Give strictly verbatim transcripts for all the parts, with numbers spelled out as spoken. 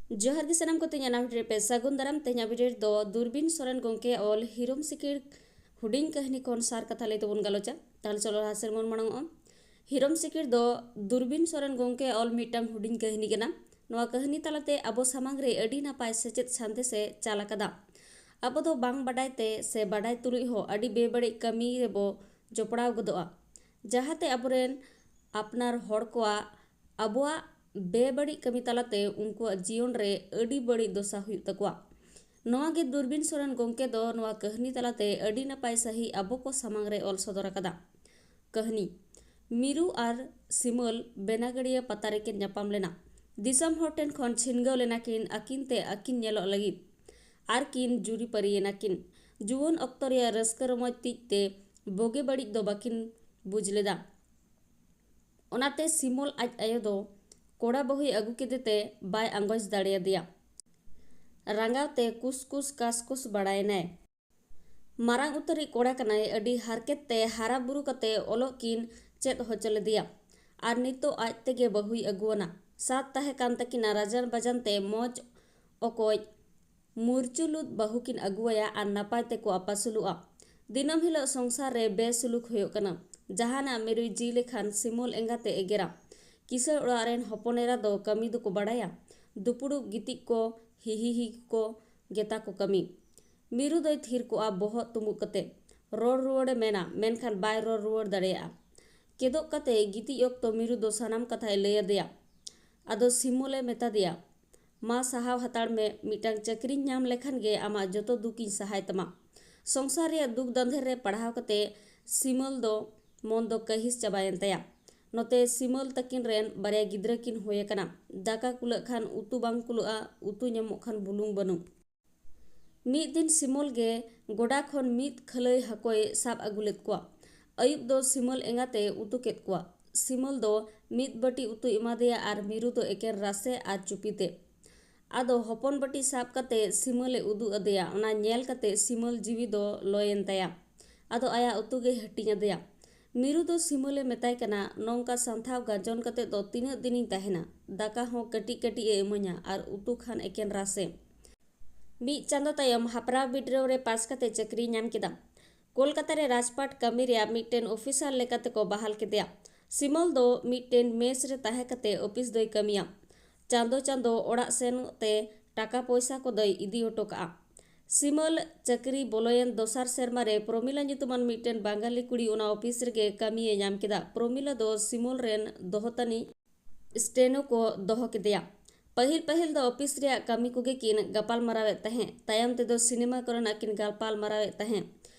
ᱡᱚᱦᱟᱨ ᱜᱮ ᱥᱟᱱᱟᱢ ᱠᱚ, ᱛᱮᱦᱮᱧᱟᱜ ᱱᱟᱣᱟ video ᱨᱮ ᱯᱮ ᱥᱟᱹᱜᱩᱱ ᱫᱟᱨᱟᱢ᱾ ᱛᱮᱦᱮᱧᱟᱜ video ᱨᱮᱫᱚ ᱫᱩᱨᱵᱤᱱ ᱥᱚᱨᱮᱱ ᱜᱚᱢᱠᱮ ᱚᱞ ᱦᱤᱨᱚᱢ ᱥᱤᱠᱤᱲ ᱦᱩᱰᱤᱧ ᱠᱟᱹᱦᱱᱤ ᱠᱷᱚᱱ ᱥᱟᱨ ᱠᱟᱛᱷᱟ ᱞᱟᱹᱭ ᱛᱮᱵᱚᱱ ᱜᱟᱞᱚᱪᱟ᱾ ᱛᱟᱦᱞᱮ ᱪᱚᱞᱚ ᱞᱟᱦᱟ ᱥᱮᱫ ᱵᱚᱱ ᱢᱟᱲᱟᱝᱚᱜᱼᱟ᱾ ᱦᱤᱨᱚᱢ ᱥᱤᱠᱤᱲ ᱫᱚ ᱫᱩᱨᱵᱤᱱ ᱥᱚᱨᱮᱱ ᱜᱚᱢᱠᱮ ᱚᱞ ᱢᱤᱫᱴᱟᱝ ᱦᱩᱰᱤᱧ ᱠᱟᱹᱦᱱᱤ ᱠᱟᱱᱟ᱾ ᱱᱚᱣᱟ ᱠᱟᱹᱦᱱᱤ ᱛᱟᱞᱟᱛᱮ ᱟᱵᱚ ᱥᱟᱢᱟᱝ ᱨᱮ ᱟᱹᱰᱤ ᱱᱟᱯᱟᱭ ᱥᱮᱪᱮᱫ ᱥᱟᱸᱫᱮᱥ ᱮ ᱪᱟᱞ ᱟᱠᱟᱫᱟ᱾ ᱟᱵᱚ ᱫᱚ ᱵᱟᱝ ᱵᱟᱰᱟᱭ ᱛᱮ ᱥᱮ ᱵᱟᱰᱟᱭ ᱛᱩᱞᱩᱡ ᱦᱚᱸ ᱟᱹᱰᱤ ᱵᱮᱵᱟᱹᱲᱤᱡ ᱠᱟᱹᱢᱤ ᱨᱮᱵᱚ ᱡᱚᱯᱲᱟᱣ ᱜᱚᱫᱚᱜᱼᱟ, ᱡᱟᱦᱟᱸᱛᱮ ᱟᱵᱚᱨᱮᱱ ᱟᱯᱱᱟᱨ ᱦᱚᱲ ᱠᱚᱣᱟᱜ ᱟᱵᱚᱣᱟᱜ ᱵᱮᱵᱟᱹᱲᱤᱡ ᱠᱟᱹᱢᱤ ᱛᱟᱞᱟᱛᱮ ᱩᱱᱠᱩᱣᱟᱜ ᱡᱤᱭᱚᱱ ᱨᱮ ᱟᱹᱰᱤ ᱵᱟᱹᱲᱤᱡ ᱫᱚᱥᱟ ᱦᱩᱭᱩᱜ ᱛᱟᱠᱚᱣᱟ᱾ ᱱᱚᱣᱟ ᱜᱮ ᱫᱩᱨᱵᱤᱱ ᱥᱚᱨᱮᱱ ᱜᱚᱢᱠᱮ ᱫᱚ ᱱᱚᱣᱟ ᱠᱟᱹᱦᱱᱤ ᱛᱟᱞᱟᱛᱮ ᱟᱹᱰᱤ ᱱᱟᱯᱟᱭ ᱥᱟᱺᱦᱤᱡ ᱟᱵᱚ ᱠᱚ ᱥᱟᱢᱟᱝ ᱨᱮ ᱚᱞ ᱥᱚᱫᱚᱨ ᱟᱠᱟᱫᱟ᱾ ᱠᱟᱹᱦᱱᱤ, ᱢᱤᱨᱩ ᱟᱨ ᱥᱤᱢᱟᱹᱞ ᱵᱮᱱᱟᱜᱟᱹᱲᱤᱭᱟᱹ ᱯᱟᱛᱟ ᱨᱮᱠᱤᱱ ᱧᱟᱯᱟᱢ ᱞᱮᱱᱟ᱾ ᱫᱤᱥᱚᱢ ᱦᱚᱲ ᱴᱷᱮᱱ ᱠᱷᱚᱱ ᱪᱷᱤᱱᱜᱟᱹᱣ ᱞᱮᱱᱟ ᱠᱤᱱ ᱟᱹᱠᱤᱱ ᱛᱮ ᱟᱹᱠᱤᱱ ᱧᱮᱞᱚᱜ ᱞᱟᱹᱜᱤᱫ᱾ ᱟᱨ ᱠᱤᱱ ᱡᱩᱨᱤᱯᱟᱹᱨᱤᱭᱮᱱᱟ ᱠᱤᱱ᱾ ᱡᱩᱣᱟᱹᱱ ᱚᱠᱛᱚ ᱨᱮᱭᱟᱜ ᱨᱟᱹᱥᱠᱟᱹ ᱨᱚᱢᱚᱡᱽ ᱛᱤᱡ ᱛᱮ ᱵᱩᱜᱤ ᱵᱟᱹᱲᱤᱡ ᱫᱚ ᱵᱟᱹᱠᱤᱱ ᱵᱩᱡᱽ ᱞᱮᱫᱟ᱾ ᱚᱱᱟᱛᱮ ᱥᱤᱢᱚᱞ ᱟᱡ ᱟᱭᱳ ᱫᱚ ᱠᱚᱲᱟ ᱵᱟᱹᱦᱩᱭ ᱟᱹᱜᱩ ᱠᱮᱫᱮ ᱛᱮ ᱵᱟᱭ ᱟᱸᱜᱚᱪ ᱫᱟᱲᱮᱭᱟᱫᱮᱭᱟ᱾ ᱨᱟᱸᱜᱟᱣ ᱛᱮ ᱠᱩᱥᱠᱩᱥ ᱠᱟᱥᱠᱩᱥ ᱵᱟᱲᱟᱭᱮᱱᱟᱭ᱾ ᱢᱟᱨᱟᱝ ᱩᱛᱟᱹᱨᱤᱡ ᱠᱚᱲᱟ ᱠᱟᱱᱟᱭ, ᱟᱹᱰᱤ ᱦᱟᱨᱠᱮᱛ ᱛᱮ ᱦᱟᱨᱟ ᱵᱩᱨᱩ ᱠᱟᱛᱮ ᱚᱞᱚᱜ ᱠᱤᱱ ᱪᱮᱫ ᱦᱚᱪᱚ ᱞᱮᱫᱮᱭᱟ᱾ ᱟᱨ ᱱᱤᱛᱚᱜ ᱟᱡ ᱛᱮᱜᱮ ᱵᱟᱹᱦᱩᱭ ᱟᱹᱜᱩᱣᱟᱱᱟ᱾ ᱥᱟᱫ ᱛᱟᱦᱮᱸ ᱠᱟᱱ ᱛᱟᱹᱠᱤᱱᱟ ᱨᱟᱡᱟᱱ ᱵᱟᱡᱟᱱ ᱛᱮ ᱢᱚᱡᱽ ᱚᱠᱚᱡ ᱢᱩᱨᱪᱩᱞᱩᱫ ᱵᱟᱹᱦᱩ ᱠᱤᱱ ᱟᱹᱜᱩᱣᱟᱭᱟ ᱟᱨ ᱱᱟᱯᱟᱭ ᱛᱮᱠᱚ ᱟᱯᱟᱥᱩᱞᱚᱜᱼᱟ᱾ ᱫᱤᱱᱟᱹᱢ ᱦᱤᱞᱳᱜ ᱥᱚᱝᱥᱟᱨ ᱨᱮ ᱵᱮᱥᱩᱞᱩᱠ ᱦᱩᱭᱩᱜ ᱠᱟᱱᱟ᱾ ᱡᱟᱦᱟᱱᱟᱜ ᱢᱤᱨᱩᱭ ᱡᱤ ᱞᱮᱠᱷᱟᱱ ᱥᱤᱢᱚᱞ ᱮᱸᱜᱟᱛᱮ ᱮᱜᱮᱨᱟ᱾ ᱠᱤᱥᱟᱹᱬ ᱚᱲᱟᱜ ᱨᱮᱱ ᱦᱚᱯᱚᱱ ᱮᱨᱟ ᱫᱚ ᱠᱟᱹᱢᱤ ᱫᱚᱠᱚ ᱵᱟᱲᱟᱭᱟ᱾ ᱫᱩᱯᱩᱲᱩᱵ ᱜᱤᱛᱤᱡ ᱠᱚ, ᱦᱤᱦᱤ ᱦᱤ ᱠᱚ ᱜᱮᱛᱟ ᱠᱚ ᱠᱟᱹᱢᱤ᱾ ᱢᱤᱨᱩ ᱫᱚᱭ ᱛᱷᱤᱨ ᱠᱚᱜᱼᱟ ᱵᱚᱦᱚᱜ ᱛᱩᱢᱩᱜ ᱠᱟᱛᱮ᱾ ᱨᱚᱲ ᱨᱩᱣᱟᱹᱲᱮ ᱢᱮᱱᱟ, ᱢᱮᱱᱠᱷᱟᱱ ᱵᱟᱭ ᱨᱚᱲ ᱨᱩᱣᱟᱹᱲ ᱫᱟᱲᱮᱭᱟᱜᱼᱟ᱾ ᱠᱮᱫᱚᱜ ᱠᱟᱛᱮ ᱜᱤᱛᱤᱡ ᱚᱠᱛᱚ ᱢᱤᱨᱩ ᱫᱚ ᱥᱟᱱᱟᱢ ᱠᱟᱛᱷᱟᱭ ᱞᱟᱹᱭ ᱟᱫᱮᱭᱟ᱾ ᱟᱫᱚ ᱥᱤᱢᱚᱞᱮ ᱢᱮᱛᱟ ᱫᱮᱭᱟ, ᱢᱟ ᱥᱟᱦᱟᱣ ᱦᱟᱛᱟᱲ ᱢᱮ, ᱢᱤᱫᱴᱟᱝ ᱪᱟᱹᱠᱨᱤᱧ ᱧᱟᱢ ᱞᱮᱠᱷᱟᱱ ᱜᱮ ᱟᱢᱟᱜ ᱡᱚᱛᱚ ᱫᱩᱠᱤᱧ ᱥᱟᱦᱟᱭ ᱛᱟᱢᱟ᱾ ᱥᱚᱝᱥᱟᱨ ᱨᱮᱭᱟᱜ ᱫᱩᱠ ᱫᱟᱸᱫᱷᱮᱨ ᱨᱮ ᱯᱟᱲᱦᱟᱣ ᱠᱟᱛᱮ ᱥᱤᱢᱚᱞ ᱫᱚ ᱢᱚᱱ ᱫᱚ ᱠᱟᱹᱦᱤᱥ ᱪᱟᱵᱟᱭᱮᱱ ᱛᱟᱭᱟ᱾ ᱱᱚᱛᱮ ᱥᱤᱢᱚᱞ ᱛᱟᱹᱠᱤᱱ ᱨᱮᱱ ᱵᱟᱨᱭᱟ ᱜᱤᱫᱽᱨᱟᱹ ᱠᱤᱱ ᱦᱩᱭ ᱟᱠᱟᱱᱟ᱾ ᱫᱟᱠᱟ ᱠᱩᱞᱟᱹᱜ ᱠᱷᱟᱱ ᱩᱛᱩ ᱵᱟᱝ ᱠᱩᱞᱟᱹᱜᱼᱟ, ᱩᱛᱩ ᱧᱟᱢᱚᱜ ᱠᱷᱟᱱ ᱵᱩᱞᱩᱝ ᱵᱟᱹᱱᱩᱜ᱾ ᱢᱤᱫ ᱫᱤᱱ ᱥᱤᱢᱚᱞ ᱜᱮ ᱜᱚᱰᱟ ᱠᱷᱚᱱ ᱢᱤᱫ ᱠᱷᱟᱹᱞᱟᱹᱭ ᱦᱟᱹᱠᱩᱭ ᱥᱟᱵ ᱟᱹᱜᱩ ᱞᱮᱫ ᱠᱚᱣᱟ᱾ ᱟᱹᱭᱩᱵ ᱫᱚ ᱥᱤᱢᱚᱞ ᱮᱸᱜᱟᱛᱮ ᱩᱛᱩ ᱠᱮᱫ ᱠᱚᱣᱟ᱾ ᱥᱤᱢᱚᱞ ᱫᱚ ᱢᱤᱫ ᱵᱟᱹᱴᱤ ᱩᱛᱩᱭ ᱮᱢᱟᱫᱮᱭᱟ ᱟᱨ ᱢᱤᱨᱩ ᱫᱚ ᱮᱠᱮᱱ ᱨᱟᱥᱮ ᱟᱨ ᱪᱩᱯᱤ ᱛᱮ᱾ ᱟᱫᱚ ᱦᱚᱯᱚᱱ ᱵᱟᱹᱴᱤ ᱥᱟᱵ ᱠᱟᱛᱮ ᱥᱤᱢᱚᱞᱮ ᱩᱫᱩᱜ ᱟᱫᱮᱭᱟ᱾ ᱚᱱᱟ ᱧᱮᱞ ᱠᱟᱛᱮ ᱥᱤᱢᱚᱞ ᱡᱤᱣᱤ ᱫᱚ ᱞᱚᱭᱮᱱ ᱛᱟᱭᱟ᱾ ᱟᱫᱚ ᱟᱭᱟᱜ ᱩᱛᱩ ᱜᱮᱭ ᱦᱟᱹᱴᱤᱧ ᱟᱫᱮᱭᱟ᱾ ᱢᱤᱨᱩ ᱫᱚ ᱥᱤᱢᱚᱞᱮ ᱢᱮᱛᱟᱭ ᱠᱟᱱᱟ, "ᱱᱚᱝᱠᱟ ᱥᱟᱱᱛᱷᱟᱣ ᱜᱟᱡᱚᱱ ᱠᱟᱛᱮ ᱫᱚ ᱛᱤᱱᱟᱹᱜ ᱫᱤᱱᱤᱧ ᱛᱟᱦᱮᱱᱟ? ᱫᱟᱠᱟ ᱦᱚᱸ ᱠᱟᱹᱴᱤᱡ ᱠᱟᱹᱴᱤᱡ ᱮ ᱤᱢᱟᱹᱧᱟ ᱟᱨ ᱩᱛᱩ ᱠᱷᱟᱱ ᱮᱠᱮᱱ ᱨᱟᱥᱮ᱾" ᱢᱤᱫ ᱪᱟᱸᱫᱚ ᱛᱟᱭᱚᱢ ᱦᱟᱯᱲᱟᱣ ᱵᱤᱰᱨᱟᱹᱣ ᱨᱮ ᱯᱟᱥ ᱠᱟᱛᱮ ᱪᱟᱹᱠᱨᱤᱭ ᱧᱟᱢ ᱠᱮᱫᱟ᱾ ᱠᱳᱞᱠᱟᱛᱟ ᱨᱮ ᱨᱟᱡᱽᱯᱟᱴ ᱠᱟᱹᱢᱤ ᱨᱮᱭᱟᱜ ᱢᱤᱫᱴᱮᱱ ᱚᱯᱷᱤᱥᱟᱨ ᱞᱮᱠᱟᱛᱮ ᱠᱚ ᱵᱟᱦᱟᱞ ᱠᱮᱫᱮᱭᱟ᱾ ᱥᱤᱢᱚᱞ ᱫᱚ ᱢᱤᱫᱴᱮᱱ ᱢᱮᱥ ᱨᱮ ᱛᱟᱦᱮᱸ ᱠᱟᱛᱮ ᱚᱯᱷᱤᱥ ᱫᱚᱭ ᱠᱟᱹᱢᱤᱭᱟ᱾ ᱪᱟᱸᱫᱚ ᱪᱟᱸᱫᱚ ᱚᱲᱟᱜ ᱥᱮᱱ ᱛᱮ ᱴᱟᱠᱟ ᱯᱚᱭᱥᱟ ᱠᱚᱫᱚᱭ ᱤᱫᱤ ᱦᱚᱴᱚ ᱠᱟᱜᱼᱟ᱾ ᱥᱤᱢᱚᱞ ᱪᱟᱹᱠᱨᱤ ᱵᱚᱞᱚᱭᱮᱱ ᱫᱚᱥᱟᱨ ᱥᱮᱨᱢᱟ ᱨᱮ ᱯᱨᱚᱢᱤᱞᱟ ᱧᱩᱛᱩᱢᱟᱱ ᱢᱤᱫᱴᱮᱱ ᱵᱟᱝᱜᱟᱞᱤ ᱠᱩᱲᱤ ᱚᱱᱟ ᱚᱯᱷᱤᱥ ᱨᱮᱜᱮ ᱠᱟᱹᱢᱤᱭᱮ ᱧᱟᱢ ᱠᱮᱫᱟ᱾ ᱯᱨᱚᱢᱤᱞᱟ ᱫᱚ ᱥᱤᱢᱚᱞ ᱨᱮᱱ ᱫᱚᱦᱚ ᱛᱟᱹᱱᱤᱡ ᱥᱴᱮᱱᱳ ᱠᱚ ᱫᱚᱦᱚ ᱠᱮᱫᱮᱭᱟ᱾ ᱯᱟᱹᱦᱤᱞ ᱯᱟᱹᱦᱤᱞ ᱫᱚ ᱚᱯᱷᱤᱥ ᱨᱮᱭᱟᱜ ᱠᱟᱹᱢᱤ ᱠᱚᱜᱮ ᱠᱤᱱ ᱜᱟᱯᱟᱞ ᱢᱟᱨᱟᱣᱮᱫ ᱛᱟᱦᱮᱸᱫ᱾ ᱛᱟᱭᱚᱢ ᱛᱮᱫᱚ ᱥᱤᱱᱮᱢᱟ ᱠᱚᱨᱮᱱᱟᱜ ᱠᱤᱱ ᱜᱟᱯᱟᱞ ᱢᱟᱨᱟᱣᱮᱫ ᱛᱟᱦᱮᱸᱫ᱾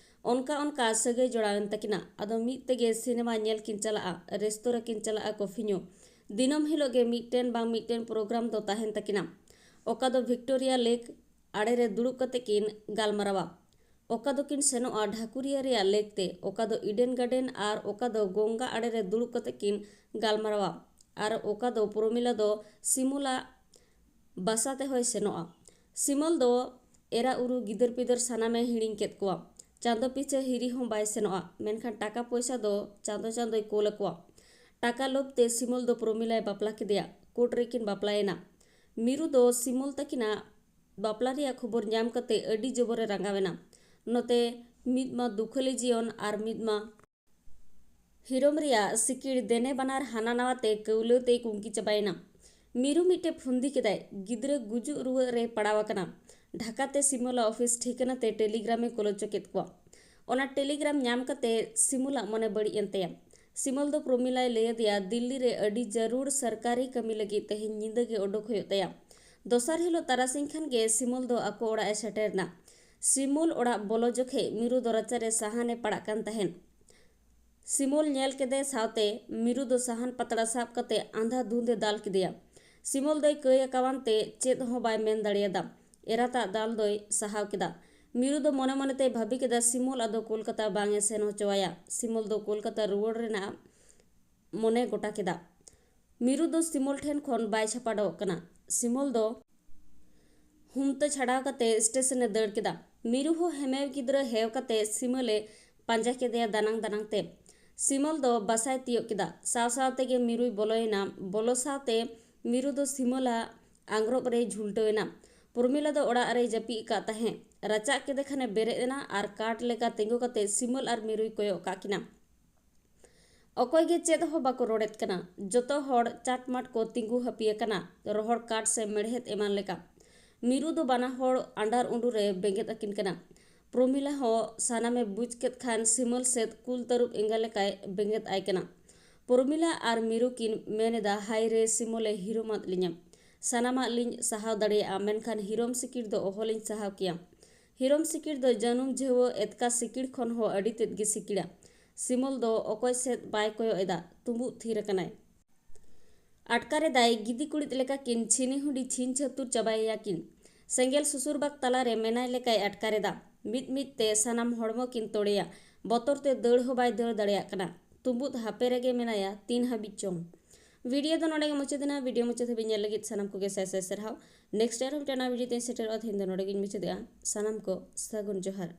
ᱚᱱᱠᱟ ᱚᱱᱠᱟ ᱥᱟᱹᱜᱟᱹᱭ ᱡᱚᱲᱟᱣᱮᱱ ᱛᱟᱹᱠᱤᱱᱟ᱾ ᱟᱫᱚ ᱢᱤᱫ ᱛᱮᱜᱮ ᱥᱤᱱᱮᱢᱟ ᱧᱮᱞ ᱠᱤᱱ ᱪᱟᱞᱟᱜᱼᱟ, ᱨᱮᱥᱛᱳᱨᱟ ᱠᱤᱱ ᱪᱟᱞᱟᱜᱼᱟ, ᱠᱚᱯᱷᱤ ᱧᱩ᱾ ᱫᱤᱱᱟᱹᱢ ᱦᱤᱞᱳᱜ ᱜᱮ ᱢᱤᱫᱴᱮᱱ ᱵᱟᱝ ᱢᱤᱫᱴᱮᱱ ᱯᱨᱳᱜᱨᱟᱢ ᱫᱚ ᱛᱟᱦᱮᱱ ᱛᱟᱹᱠᱤᱱᱟ᱾ ᱚᱠᱟ ᱫᱚ ᱵᱷᱤᱠᱴᱳᱨᱤᱭᱟ ᱞᱮᱠ ᱟᱲᱮ ᱨᱮ ᱫᱩᱲᱩᱵ ᱠᱟᱛᱮ ᱠᱤᱱ ᱜᱟᱞᱢᱟᱨᱟᱣᱟ, ᱚᱠᱟ ᱫᱚᱠᱤᱱ ᱥᱮᱱᱚᱜᱼᱟ ᱰᱷᱟᱠᱩᱨᱤᱭᱟᱹ ᱨᱮᱭᱟᱜ ᱞᱮᱠ ᱛᱮ, ᱚᱠᱟ ᱫᱚ ᱤᱰᱮᱱ ᱜᱟᱨᱰᱮᱱ ᱟᱨ ᱚᱠᱟ ᱫᱚ ᱜᱚᱝᱜᱟ ᱟᱲᱮ ᱨᱮ ᱫᱩᱲᱩᱵ ᱠᱟᱛᱮ ᱠᱤᱱ ᱜᱟᱞᱢᱟᱨᱟᱣᱟ, ᱟᱨ ᱚᱠᱟ ᱫᱚ ᱯᱨᱚᱢᱤᱞᱟ ᱫᱚ ᱥᱤᱢᱚᱞᱟᱜ ᱵᱟᱥᱟ ᱛᱮᱦᱚᱸᱭ ᱥᱮᱱᱚᱜᱼᱟ᱾ ᱥᱤᱢᱚᱞ ᱫᱚ ᱮᱨᱟ ᱩᱨᱩ ᱜᱤᱫᱟᱹᱨ ᱯᱤᱫᱟᱹᱨ ᱥᱟᱱᱟᱢᱮ ᱦᱤᱲᱤᱧ ᱠᱮᱫ ᱠᱚᱣᱟ᱾ ᱪᱟᱸᱫᱚ ᱯᱤᱪᱷᱟᱹ ᱦᱤᱨᱤ ᱦᱚᱸ ᱵᱟᱭ ᱥᱮᱱᱚᱜᱼᱟ, ᱢᱮᱱᱠᱷᱟᱱ ᱴᱟᱠᱟ ᱯᱚᱭᱥᱟ ᱫᱚ ᱪᱟᱸᱫᱚ ᱪᱟᱸᱫᱚᱭ ᱠᱳᱞ ᱟᱠᱚᱣᱟ᱾ ᱴᱟᱠᱟ ᱞᱳᱵᱷ ᱛᱮ ᱥᱤᱢᱚᱞ ᱫᱚ ᱯᱨᱚᱢᱤᱞᱟᱭ ᱵᱟᱯᱞᱟ ᱠᱮᱫᱮᱭᱟ᱾ ᱠᱳᱨᱴ ᱨᱮᱠᱤᱱ ᱵᱟᱯᱞᱟᱭᱮᱱᱟ᱾ ᱢᱤᱨᱩ ᱫᱚ ᱥᱤᱢᱚᱞ ᱛᱟᱹᱠᱤᱱᱟᱜ ᱵᱟᱯᱞᱟ ᱨᱮᱭᱟᱜ ᱠᱷᱚᱵᱚᱨ ᱧᱟᱢ ᱠᱟᱛᱮ ᱟᱹᱰᱤ ᱡᱚᱵᱚᱨᱮ ᱨᱟᱸᱜᱟᱣᱮᱱᱟ᱾ ᱱᱚᱛᱮ ᱢᱤᱫ ᱢᱟ ᱫᱩᱠᱷᱟᱹᱞᱤ ᱡᱤᱭᱚᱱ ᱟᱨ ᱢᱤᱫ ᱢᱟ ᱦᱤᱨᱚᱢ ᱨᱮᱭᱟᱜ ᱥᱤᱠᱤᱲ ᱫᱮᱱᱮ ᱵᱟᱱᱟᱨ ᱦᱟᱱᱟ ᱱᱟᱣᱟ ᱛᱮ ᱠᱟᱹᱣᱞᱟᱹ ᱛᱮᱭ ᱠᱩᱝᱠᱤ ᱪᱟᱵᱟᱭᱮᱱᱟ᱾ ᱢᱤᱨᱩ ᱢᱤᱫᱴᱮᱱ ᱯᱷᱩᱱᱫᱤ ᱠᱮᱫᱟᱭ, ᱜᱤᱫᱽᱨᱟᱹ ᱜᱩᱡᱩᱜ ᱨᱩᱣᱟᱹᱜ ᱨᱮ ᱯᱟᱲᱟᱣ ᱟᱠᱟᱱᱟ᱾ ᱰᱷᱟᱠᱟ ᱛᱮ ᱥᱤᱢᱚᱞᱟᱜ ᱚᱯᱷᱤᱥ ᱴᱷᱤᱠᱟᱹᱱᱟ ᱛᱮ ᱴᱮᱞᱤᱜᱨᱟᱢᱮ ᱠᱳᱞ ᱦᱚᱪᱚ ᱠᱮᱫ ᱠᱚᱣᱟ᱾ ᱚᱱᱟ ᱴᱮᱞᱤᱜᱨᱟᱢ ᱧᱟᱢ ᱠᱟᱛᱮ ᱥᱤᱢᱚᱞᱟᱜ ᱢᱚᱱᱮ ᱵᱟᱹᱲᱤᱡ ᱮᱱ ᱛᱟᱭᱟ᱾ ᱥᱤᱢᱚᱞ ᱫᱚ ᱯᱨᱚᱢᱤᱞᱟᱭ ᱞᱟᱹᱭ ᱟᱫᱮᱭᱟ, ᱫᱤᱞᱞᱤ ᱨᱮ ᱟᱹᱰᱤ ᱡᱟᱹᱨᱩᱲ ᱥᱚᱨᱠᱟᱨᱤ ᱠᱟᱹᱢᱤ ᱞᱟᱹᱜᱤᱫ ᱛᱮᱦᱮᱧ ᱧᱤᱫᱟᱹ ᱜᱮ ᱚᱰᱚᱠ ᱦᱩᱭᱩᱜ ᱛᱟᱭᱟ᱾ ᱫᱚᱥᱟᱨ ᱦᱤᱞᱳᱜ ᱛᱟᱨᱟᱥᱤᱧ ᱠᱷᱟᱱ ᱜᱮ ᱥᱤᱢᱚᱞ ᱫᱚ ᱟᱠᱚ ᱚᱲᱟᱜ ᱮ ᱥᱮᱴᱮᱨ ᱮᱱᱟ᱾ ᱥᱤᱢᱚᱞ ᱚᱲᱟᱜ ᱵᱚᱞᱚ ᱡᱚᱠᱷᱮᱡ ᱢᱤᱨᱩ ᱫᱚ ᱨᱟᱪᱟ ᱨᱮ ᱥᱟᱦᱟᱱ ᱮ ᱯᱟᱲᱟᱜ ᱠᱟᱱ ᱛᱟᱦᱮᱸᱱ᱾ ᱥᱤᱢᱚᱞ ᱧᱮᱞ ᱠᱮᱫᱮ ᱥᱟᱶᱛᱮ ᱢᱤᱨᱩ ᱫᱚ ᱥᱟᱦᱟᱱ ᱯᱟᱛᱲᱟ ᱥᱟᱵ ᱠᱟᱛᱮ ᱟᱸᱫᱷᱟ ᱫᱷᱩᱸᱫ ᱮ ᱫᱟᱞ ᱠᱮᱫᱮᱭᱟ᱾ ᱥᱤᱢᱚᱞ ᱫᱚᱭ ᱠᱟᱹᱭ ᱟᱠᱟᱣᱟᱱ ᱛᱮ ᱪᱮᱫ ᱦᱚᱸ ᱵᱟᱭ ᱢᱮᱱ ᱫᱟᱲᱮᱭᱟᱫᱟ᱾ ᱮᱨᱟᱛᱟᱜ ᱫᱟᱞ ᱫᱚᱭ ᱥᱟᱦᱟᱣ ᱠᱮᱫᱟ᱾ ᱢᱤᱨᱩ ᱫᱚ ᱢᱚᱱᱮ ᱢᱚᱱᱮ ᱛᱮᱭ ᱵᱷᱟᱹᱵᱤ ᱠᱮᱫᱟ, ᱥᱤᱢᱚᱞ ᱟᱫᱚ ᱠᱳᱞᱠᱟᱛᱟ ᱵᱟᱝ ᱮ ᱥᱮᱱ ᱦᱚᱪᱚᱣᱟᱭᱟ᱾ ᱥᱤᱢᱚᱞ ᱫᱚ ᱠᱳᱞᱠᱟᱛᱟ ᱨᱩᱣᱟᱹᱲ ᱨᱮᱱᱟᱜ ᱢᱚᱱᱮ ᱜᱚᱴᱟ ᱠᱮᱫᱟ᱾ ᱢᱤᱨᱩ ᱫᱚ ᱥᱤᱢᱚᱞ ᱴᱷᱮᱱ ᱠᱷᱚᱱ ᱵᱟᱭ ᱪᱷᱟᱯᱟᱰᱚᱜ ᱠᱟᱱᱟ᱾ ᱥᱤᱢᱚᱞ ᱫᱚ ᱦᱩᱢᱛᱟᱹ ᱪᱷᱟᱰᱟᱣ ᱠᱟᱛᱮ ᱥᱴᱮᱥᱚᱱ ᱮ ᱫᱟᱹᱲ ᱠᱮᱫᱟ᱾ ᱢᱤᱨᱩ ᱦᱚᱸ ᱦᱮᱢᱮᱣ ᱜᱤᱫᱽᱨᱟᱹ ᱦᱮᱣ ᱠᱟᱛᱮ ᱥᱤᱢᱚᱞ ᱮ ᱯᱟᱸᱡᱟ ᱠᱮᱫᱮᱭᱟ ᱫᱟᱱᱟᱝ ᱫᱟᱱᱟᱝ ᱛᱮ᱾ ᱥᱤᱢᱚᱞ ᱫᱚ ᱵᱟᱥᱟᱭ ᱛᱤᱭᱳᱜ ᱠᱮᱫᱟ᱾ ᱥᱟᱶ ᱥᱟᱶ ᱛᱮᱜᱮ ᱢᱤᱨᱩᱭ ᱵᱚᱞᱚᱭᱮᱱᱟ᱾ ᱵᱚᱞᱚ ᱥᱟᱶᱛᱮ ᱢᱤᱨᱩ ᱫᱚ ᱥᱤᱢᱚᱞᱟᱜ ᱟᱝᱜᱽᱨᱚᱵ ᱨᱮᱭ ᱡᱷᱩᱞᱴᱟᱹᱣ ᱮᱱᱟ᱾ ᱯᱨᱚᱢᱤᱞᱟ ᱫᱚ ᱚᱲᱟᱜ ᱨᱮᱭ ᱡᱟᱹᱯᱤᱫ ᱟᱠᱟᱫ ᱛᱟᱦᱮᱸᱫ᱾ ᱨᱟᱪᱟᱜ ᱠᱮᱫᱮ ᱠᱷᱟᱱᱮ ᱵᱮᱨᱮᱫ ᱮᱱᱟ ᱟᱨ ᱠᱟᱴ ᱞᱮᱠᱟ ᱛᱤᱸᱜᱩ ᱠᱟᱛᱮ ᱥᱤᱢᱚᱞ ᱟᱨ ᱢᱤᱨᱩᱭ ᱠᱚᱭᱚᱜ ᱠᱟᱜ ᱠᱤᱱᱟ᱾ ᱚᱠᱚᱭ ᱜᱮ ᱪᱮᱫ ᱦᱚᱸ ᱵᱟᱠᱚ ᱨᱚᱲᱮᱫ ᱠᱟᱱᱟ᱾ ᱡᱚᱛᱚ ᱦᱚᱲ ᱪᱟᱴᱢᱟᱴ ᱠᱚ ᱛᱤᱸᱜᱩ ᱦᱟᱹᱯᱤ ᱟᱠᱟᱱᱟ, ᱨᱚᱦᱚᱲ ᱠᱟᱴ ᱥᱮ ᱢᱮᱲᱦᱮᱫ ᱮᱢᱟᱱ ᱞᱮᱠᱟ᱾ ᱢᱤᱨᱩ ᱫᱚ ᱵᱟᱱᱟ ᱦᱚᱲ ᱟᱸᱰᱟᱨ ᱩᱸᱰᱩ ᱨᱮ ᱵᱮᱸᱜᱮᱫ ᱟᱹᱠᱤᱱ ᱠᱟᱱᱟ᱾ ᱯᱨᱚᱢᱤᱞᱟ ᱦᱚᱸ ᱥᱟᱱᱟᱢᱮ ᱵᱩᱡᱽ ᱠᱮᱫ ᱠᱷᱟᱱ ᱥᱤᱢᱚᱞ ᱥᱮᱫ ᱠᱩᱞ ᱛᱟᱹᱨᱩᱵ ᱮᱸᱜᱟ ᱞᱮᱠᱟᱭ ᱵᱮᱸᱜᱮᱫ ᱟᱭ ᱠᱟᱱᱟ᱾ ᱯᱨᱚᱢᱤᱞᱟ ᱟᱨ ᱢᱤᱨᱩ ᱠᱤᱱ ᱢᱮᱱ ᱮᱫᱟ, "ᱦᱟᱭ ᱨᱮ, ᱥᱤᱢᱚᱞᱮ ᱦᱤᱨᱳᱢ ᱟᱫ ᱞᱤᱧᱟ᱾ ᱥᱟᱱᱟᱢᱟᱜ ᱞᱤᱧ ᱥᱟᱦᱟᱣ ᱫᱟᱲᱮᱭᱟᱜᱼᱟ, ᱢᱮᱱᱠᱷᱟᱱ ᱦᱤᱨᱳᱢ ᱥᱤᱠᱤᱲ ᱫᱚ ᱚᱦᱚᱞᱤᱧ ᱥᱟᱦᱟᱣ ᱠᱮᱭᱟ᱾ ᱦᱤᱨᱳᱢ ᱥᱤᱠᱤᱲ ᱫᱚ ᱡᱟᱹᱱᱩᱢ ᱡᱷᱟᱹᱣᱟᱹ ᱮᱛᱠᱟ ᱥᱤᱠᱤᱲ ᱠᱷᱚᱱ ᱦᱚᱸ ᱟᱹᱰᱤ ᱛᱮᱫ ᱜᱮ ᱥᱤᱠᱤᱲᱟ᱾" ᱥᱤᱢᱚᱞ ᱫᱚ ᱚᱠᱚᱭ ᱥᱮᱫ ᱵᱟᱭ ᱠᱚᱭᱚᱜ ᱮᱫᱟ, ᱛᱩᱸᱵᱩᱫ ᱛᱷᱤᱨ ᱟᱠᱟᱱᱟᱭ᱾ ᱟᱴᱠᱟᱨᱮᱫᱟᱭ, ᱜᱤᱫᱤ ᱠᱩᱲᱤᱫ ᱞᱮᱠᱟ ᱠᱤᱱ ᱪᱷᱤᱱᱤ ᱦᱩᱰᱤ ᱪᱷᱤᱱ ᱪᱷᱟᱹᱛᱩᱨ ᱪᱟᱵᱟᱭᱮᱭᱟ ᱠᱤᱱ᱾ ᱥᱮᱸᱜᱮᱞ ᱥᱩᱥᱩᱨ ᱵᱟᱜᱽ ᱛᱟᱞᱟᱨᱮ ᱢᱮᱱᱟᱭ ᱞᱮᱠᱟᱭ ᱟᱴᱠᱟᱨᱮᱫᱟ᱾ ᱢᱤᱫ ᱢᱤᱫ ᱛᱮ ᱥᱟᱱᱟᱢ ᱦᱚᱲᱢᱚ ᱠᱤᱱ ᱛᱚᱲᱮᱭᱟ᱾ ᱵᱚᱛᱚᱨ ᱛᱮ ᱫᱟᱹᱲ ᱦᱚᱸ ᱵᱟᱭ ᱫᱟᱹᱲ ᱫᱟᱲᱮᱭᱟᱜ ᱠᱟᱱᱟ᱾ ᱛᱩᱸᱵᱩᱫ ᱦᱟᱯᱮ ᱨᱮᱜᱮ ᱢᱮᱱᱟᱭᱟ, ᱛᱤᱱ ᱦᱟᱹᱵᱤᱡ ᱪᱚᱝ᱾ ᱵᱷᱤᱰᱤᱭᱳ ᱫᱚ ᱱᱚᱰᱮ ᱜᱮ ᱢᱩᱪᱟᱹᱫ ᱮᱱᱟ᱾ ᱵᱷᱤᱰᱤᱭᱳ ᱢᱩᱪᱟᱹᱫ ᱦᱟᱹᱵᱤᱡ ᱧᱮᱞ ᱞᱟᱹᱜᱤᱫ ᱥᱟᱱᱟᱢ ᱠᱚᱜᱮ ᱥᱟᱭ ᱥᱟᱭ ᱥᱟᱨᱦᱟᱣ᱾ ᱱᱮᱠᱥᱴ ᱟᱨᱦᱚᱸ ᱢᱤᱫᱴᱟᱝ ᱱᱟᱣᱟ ᱵᱷᱤᱰᱤᱭᱳ ᱛᱮᱧ ᱥᱮᱴᱮᱨᱚᱜᱼᱟ᱾ ᱛᱮᱦᱮᱧ ᱫᱚ ᱱᱚᱰᱮ ᱜᱤᱧ ᱢᱩᱪᱟᱹᱫᱮᱜᱼᱟ᱾ ᱥᱟᱱᱟᱢ ᱠᱚ ᱥᱟᱹᱜᱩᱱ ᱡᱚᱦᱟᱨ᱾